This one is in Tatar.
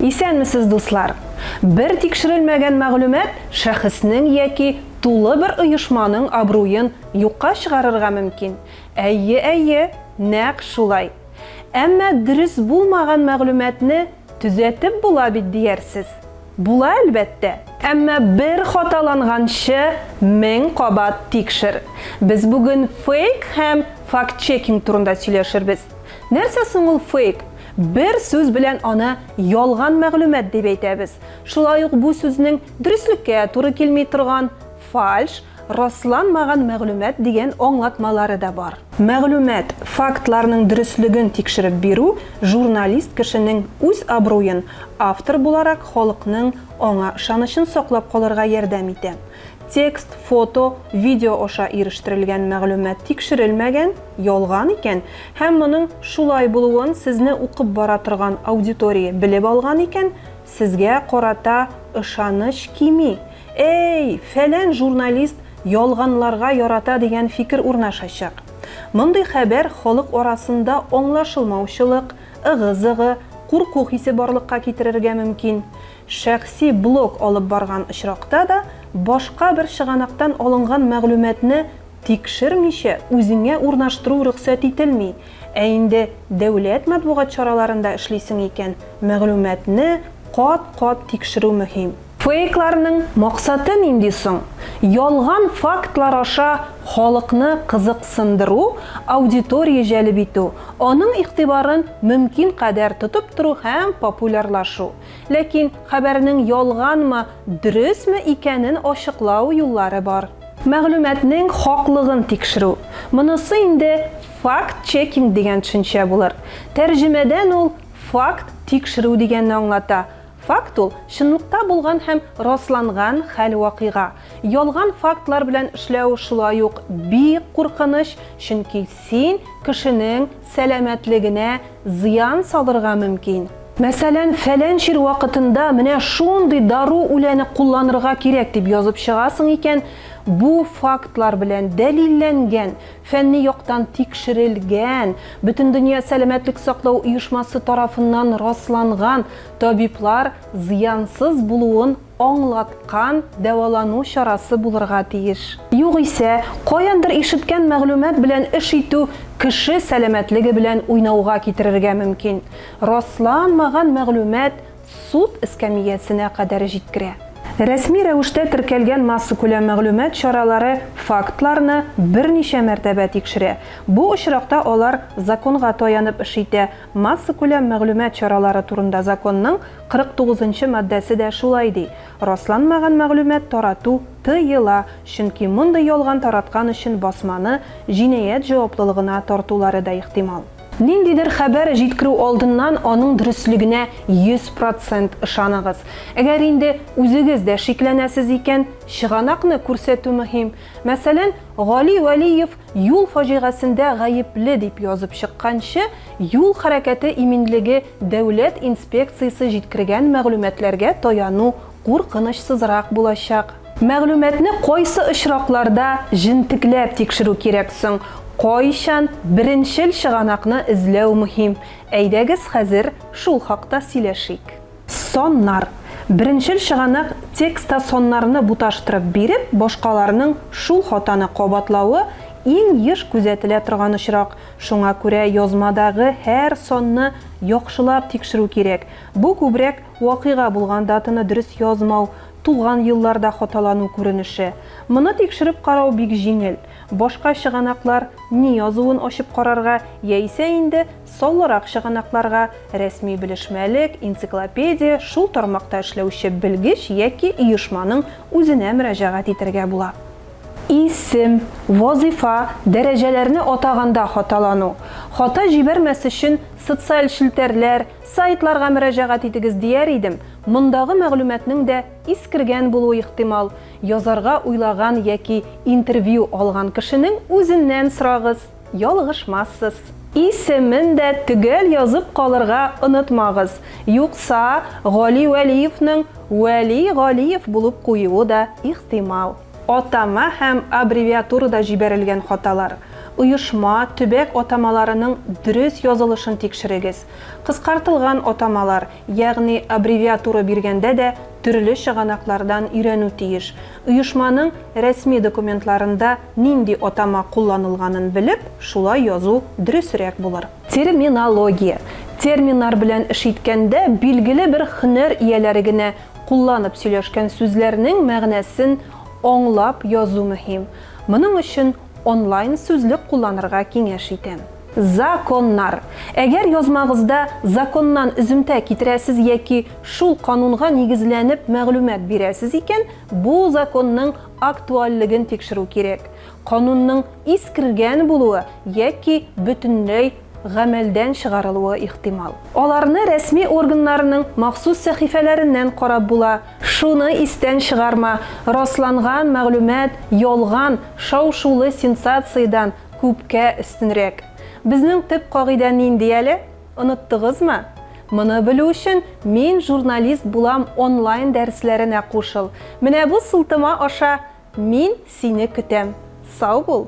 Исәнмесез, дуслар! Бер тикшерелмәгән мәгълүмат шәхеснең яки тулы бер оешманың абруен юкка чыгарырга мөмкин. Әйе, әйе, нәкъ шулай. Әмма дөрес булмаган мәгълүматны төзәтеп була бит диярсез. Була, әлбәттә. Әмма бер хаталанганчы, 1000 кабат тикшер. Без бүген фейк һәм фактчекинг турында сөйләшербез. Нәрсә соң ул фейк? Бер сүз белән аны ялган мәгълүмат дип әйтәбез. Шулай ук бу сүзнең дөреслеккә туры килми торган, фальш, расланмаган мәгълүмат дигән аңлатмалары да бар. Мәгълүмат, фактларның дөреслеген тикшереп бирү журналист кешенең үз абруен, автор буларак халыкның аңа ышанычын саклап калырга ярдәм итә. Текст, фото, видео аша ирештерелгән мәгълүмат тикшерелмәгән, ялган икән һәм моның шулай булуын сезне укып бара торган аудитория белеп алган икән, сезгә карата ышаныч кими, Әй, фәлән журналист ялганларга ярата дигән фикер урнашачак. Мондый хәбәр халык арасында аңлашылмаучылык, ыгы-зыгы, курку хисе барлыкка китерергә мөмкин. Шәхси блог алып барган очракта да башка бер чыганактан алынган мәгълүматны тикшермичә үзеңә урнаштыру рөхсәт ителми, ә инде дәүләт матбугат чараларында эшлисең икән, мәгълүматны кат-кат тикшерү мөһим. Фейкларның максаты нинди соң? Ялган фактлар аша халыкны кызыксындыру, аудитория җәлеп итү, аның игътибарын мөмкин кадәр тотып тору һәм популярлашу. Ләкин хәбәрнең ялганмы, дөресме икәнен ачыклау юллары бар. Мәгълүматның хаклыгын тикшерү. Монысы инде факт-чекинг дигән төшенчә булыр. Тәрҗемәдән ул факт тикшерү дигәнне аңлата. Факт ул, чынлыкта булган һәм расланган хәл-вакыйга. Ялган фактлар белән эшләү шулай ук бик куркыныч, чөнки син кешенең сәламәтлегенә зыян салырга мөмкин. Мәсәлән, фәлән чир вакытында менә шундый дару үләне кулланырга кирәк дип язып чыгасың икән, бу фактлар белән дәлилләнгән, фәнни яктан тикшерелгән, Бөтендөнья сәламәтлек саклау оешмасы тарафыннан расланган, табиблар зыянсыз булуын аңлаткан дәвалану чарасы булырга тиеш. Югыйсә, каяндыр ишеткән мәгълүмат белән эш итү кеше сәламәтлеге белән уйнауга китерергә мөмкин. Расланмаган мәгълүмат суд эскәмиясенә кадәр җиткерә. Рәсми рәвештә теркәлгән массакүләм мәгълүмат чаралары фактларны берничә мәртәбә тикшерә. Бу очракта алар законга таянып эш итә, Массакүләм мәгълүмат чаралары турында законның 49 нчы маддәсе дә шулай ди, расланмаган мәгълүмат тарату тыела, чөнки мондый ялган тараткан өчен басманы җинаять җаваплылыгына тартулары да ихтимал. Ниндидер хәбәр җиткерү алдыннан аның дөреслегенә 100 процент ышаныгыз. Әгәр инде үзегез дә шикләнәсез икән, чыганакны күрсәтү мөһим. Мәсәлән, Гали Вәлиев юл фаҗигасендә гаепле дип язып чыкканчы, юл хәрәкәте иминлеге дәүләт инспекциясе җиткергән мәгълүматларга таяну куркынычсызрак булачак. Мәгълүматны кайсы очракларда җентекләп тикшерү кирәк соң? Кайчан беренчел чыганакны эзләү мөһим? Әйдәгез хәзер шул хакта сөйләшик. Саннар. Беренчел чыганак текстта саннарны буташтырып биреп, башкаларның шул хатаны кабатлавы иң еш күзәтелә торган очрак. Шуңа күрә язмадагы һәр санны яхшылап тикшерү кирәк. Бу күбрәк вакыйга булган датаны дөрес язмау, туган елларда хаталану күренеше. Моны тикшереп карау бик җиңел. Башка чыганаклар ни язуын ачып карарга, яисә инде саллырак чыганакларга, рәсми белешмәлек, энциклопедия, шул тармакта эшләүче белгеч яки оешманың үзенә мөрәҗәгать итәргә була. Исем, вазыйфа, дәрәҗәләрне атаганда хаталану. Хата җибәрмәс өчен социаль челтәрләр, Сайтларга мөрәҗәгать итегез дияр идем, мондагы мәгълүматның дә искергән булуы ихтимал, язарга уйлаган яки интервью алган кешенең үзеннән сорагыз, ялгышмассыз. Исемен дә төгәл язып калырга онытмагыз, юкса Гали Вәлиевның Вәли Галиев булып куюы да ихтимал. Атама һәм аббревиатурада җибәрелгән хаталар. Оешма, төбәк атамаларының дөрес язылышын тикшерегез. Кыскартылган атамалар, ягъни аббревиатура биргәндә дә төрле чыганаклардан өйрәнү тиеш. Оешманың рәсми документларында нинди атама кулланылганын белеп, шулай язу дөресрәк булыр. Терминология. Терминнар белән эш иткәндә билгеле бер һөнәр ияләре генә кулланып сөйләшкән сүзләрнең мәгънәсен аңлап язу мөһим. Моның өчен онлайн сүзлек кулланырга киңәш итәм. Законнар. Әгәр язмагызда законнан өземтә китерәсез яки шул канунга нигезләнеп мәгълүмат бирәсез икән, бу законның актуальлеген тикшерү кирәк. Канунның искергән булуы яки бөтенләй гамәлдән чыгарылуы ихтимал. Аларны рәсми органнарның махсус сәхифәләреннән карап була. Шуны истән чыгарма, расланган мәгълүмат ялган, шау-шулы сенсациядән күпкә өстенрәк. Безнең төп кагыйдә нинди әле? Оныттыгызмы? Моны белү өчен Мин журналист булам онлайн дәресләренә кушыл. Менә бу сылтама аша Мин сине көтәм. Сау бул!